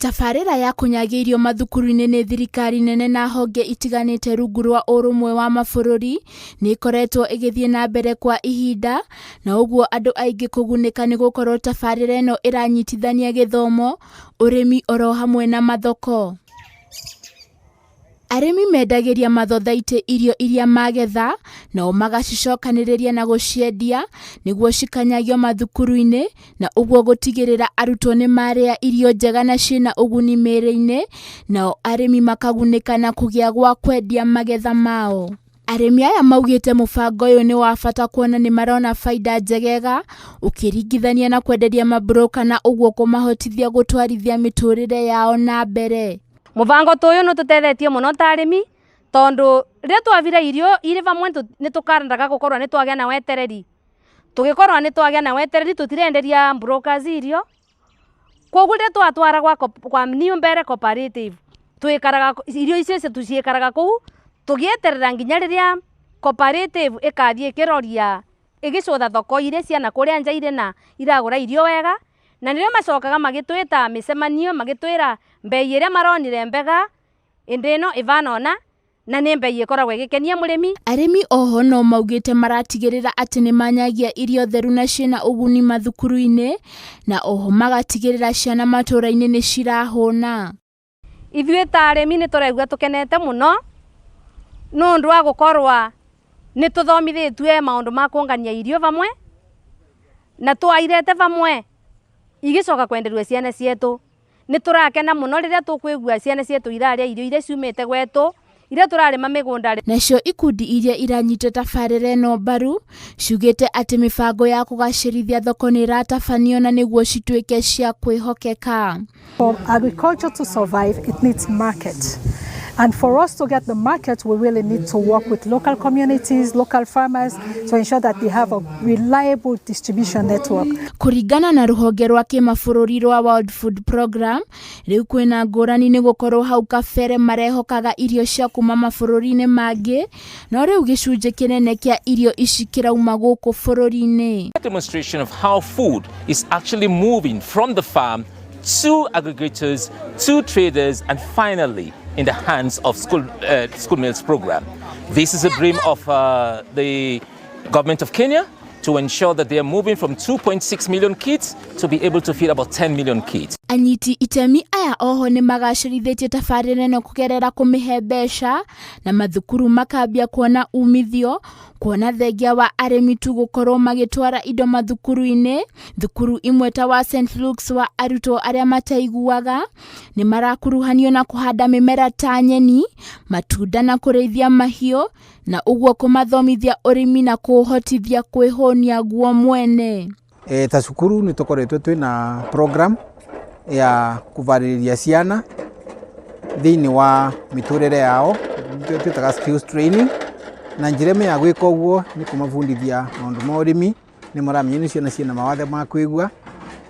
Tabarĩra ya kũnyagia irio mathukuru-inĩ nĩ thirikari nene na honge itiganĩte rungu rwa ũrũmwe wa mabũrũri nĩ ĩkoretwo ĩgĩthiĩ na mbere kwa ihinda, na ũguo andũ aingĩ kũgunĩka nĩ gũkorwo tabarĩra ĩno ĩranyitithania gĩthomo, ũrĩmi oro hamwe na mathoko. Arĩmi mendagĩria mathothaitĩ irio iria magetha, nao magacicokanĩrĩria na gũciendia nĩguo cikanyagio mathukuru-inĩ na ũguo gũtigĩrĩra arutwo nĩ marĩa irio njega na ciĩna ũguni mĩĩrĩ-inĩ, nao arĩmi makagunĩka na kũgĩa gwa kwendia magetha mao. Arĩmi aya maugĩte mũbango ũyũ nĩ wa bata kuona nĩ marona baida njegega ũkĩringithania na kwenderia maburũka na ũguo kũmahotithia gũtwarithia mĩtũrĩre yao na mbere. Mũbango ta ũyũ nĩ ũtũtethetie mũno ta arĩmi, tondũ rĩrĩa twabira irio irĩ vamwe nĩ tũkarandaga gũkorwo nĩ twagĩa na wetereri. Tũgĩkorwo nĩ twagĩa na wetereri tũtirenderia brokers irio, koguo rĩrĩa twatwara kwa New Mbere Cooperative, twĩkaraga irio icio ciĩkaraga kũu tũgĩeterera nginya rĩrĩa cooperative ĩkathiĩ ĩkĩroria ĩgĩcũtha thoko iria cia nakũrĩa nja irĩ na iragũra irio wega. Na nĩrĩo macokaga magĩtwĩta mĩcemanio magĩtwĩra mbei ĩrĩa maronire mbega ĩndĩ ĩno ĩvana ũna na nĩ mbei ĩkoragwo ĩgĩkenia mũrĩmi. Arĩmi oho no maugĩte maratigĩrĩra atĩ nĩ manyagia irio theru na ciĩna ũguni mathukuru-inĩ na oho magatigĩrĩra ciana matũra-inĩ nĩ cirahũna. Ithuĩ ta arĩmi nĩ tũraigua tũkenete mũno nĩ ũndũ wa gũkorwa nĩ tũthomithĩtue maũndũ ma kũngania irio vamwe na twairete vamwe igĩcoka kwenderua ciana cietũ. Nĩ tũrakena mũno rĩrĩa tũkwĩgua ciana cietũ irarĩa irio iria ciumĩte gwetũ iria tũrarĩma mĩgũnda. Nacio ikundi iria iranyita tabarĩra ĩno mbaru ciugĩte atĩ mĩbango ya kũgacĩrithia thoko nĩ ĩratabanio na nĩguo cituĩke cia kwĩhokeka. For agriculture to survive, it needs market. And for us to get the market, we really need to work with local communities, local farmers, to ensure that they have a reliable distribution network. Kũringana na rũhonge rwa kĩmabũrũri rwa World Food Program, rĩu kwĩna ngũrani nĩ gũkorwo hau kabere marehokaga irio cia kuma mabũrũri-inĩ mangĩ, no rĩu gĩcunjĩ kĩnene kĩa irio ici kĩrauma gũkũ bũrũri-inĩ. Demonstration of how food is actually moving from the farm to aggregators, to traders, and finally in the hands of school meals program. This is a dream of the government of Kenya to ensure that they are moving from 2.6 million kids to be able to feed about 10 million kids. Anyiti itemi aya oho nĩ magacĩrithĩtie tabarĩra ĩno kũgerera kũmĩhe mbeca na mathukuru makambia kuona umithio kuona thengia wa arĩmi tu gũkorwo magĩtwara indo mathukuru-inĩ. Thukuru imwe ta wa St Luke's wa arutwo arĩa mataiguaga nĩ marakuruhanio na kũhanda mĩmera ta nyeni, matunda na kũrĩithia mahiũ na ũguo kũmathomithia ũrĩmi na kũũhotithia kwĩhũnia guo mwene. Ta cukuru nĩ tũkoretwo twĩna program ya kũbarĩrĩria ciana thĩinĩ wa mĩtũrĩre yao, twĩtaga skills training, na njĩra ĩmwe ya gwĩka ũguo nĩ kũmabundithia maũndũ ma ũrĩmi. Nĩ maramenya nĩ ciana ciĩna mawathe ma kwĩgua,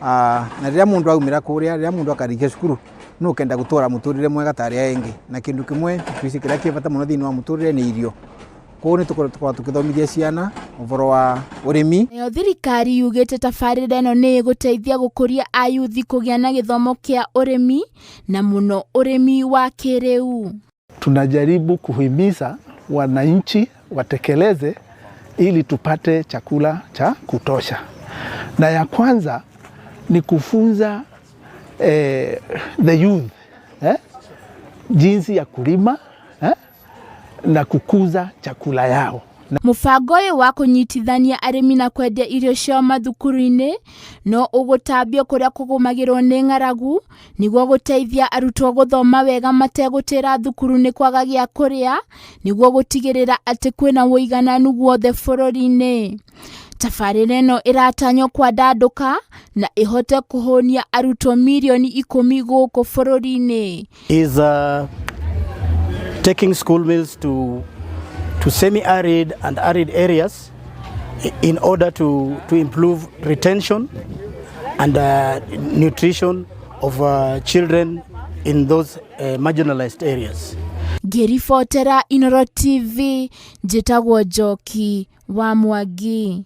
na rĩrĩa mũndũ aumĩra kũrĩa, rĩrĩa mũndũ akarĩkia cukuru no ũkenda gũtũra mũtũrĩre mwega ta arĩa angĩ, na kĩndũ kĩmwe thikũ ici kĩrĩa kĩ bata mũno thĩinĩ wa mũtũrĩre nĩ irio. Koguo nĩ tũkoragwo tũkĩthomithia ciana ũhoro wa ũrĩmi. Nayo thirikari yugĩte tabarĩra ĩno nĩ ĩgũteithia gũkũria ayuthi kũgĩa na gĩthomo kĩa ũrĩmi na mũno ũrĩmi wa kĩrĩu. Tunajaribu kuhimiza wananchi watekeleze ili tupate chakula cha kutosha. Na ya kwanza ni kufunza the youth jinsi ya kulima na kukuza chakula yao. Mũbango ũyũ wa kũnyitithania arĩmi na kwendia irio ciao mathukuru-inĩ no ũgũtambio kũrĩa kũgũmagĩrwo nĩ ng'aragu nĩguo gũteithia arutwo gũthoma wega mategũtĩra thukuru nĩ kwaga gĩa kũrĩa nĩguo gũtigĩrĩra atĩ kwĩna ũigananu guothe bũrũri-inĩ. Tabarĩra ĩno ĩratanywo kwandandũka na ĩhote kũhũnia arutwo mirioni 10 gũkũ bũrũri-inĩ. Is taking school meals to semi-arid and arid areas in order to improve retention and nutrition of children in those marginalized areas. Ngĩribotera Inooro TV, njĩtagwo Njoki wa Mwangi.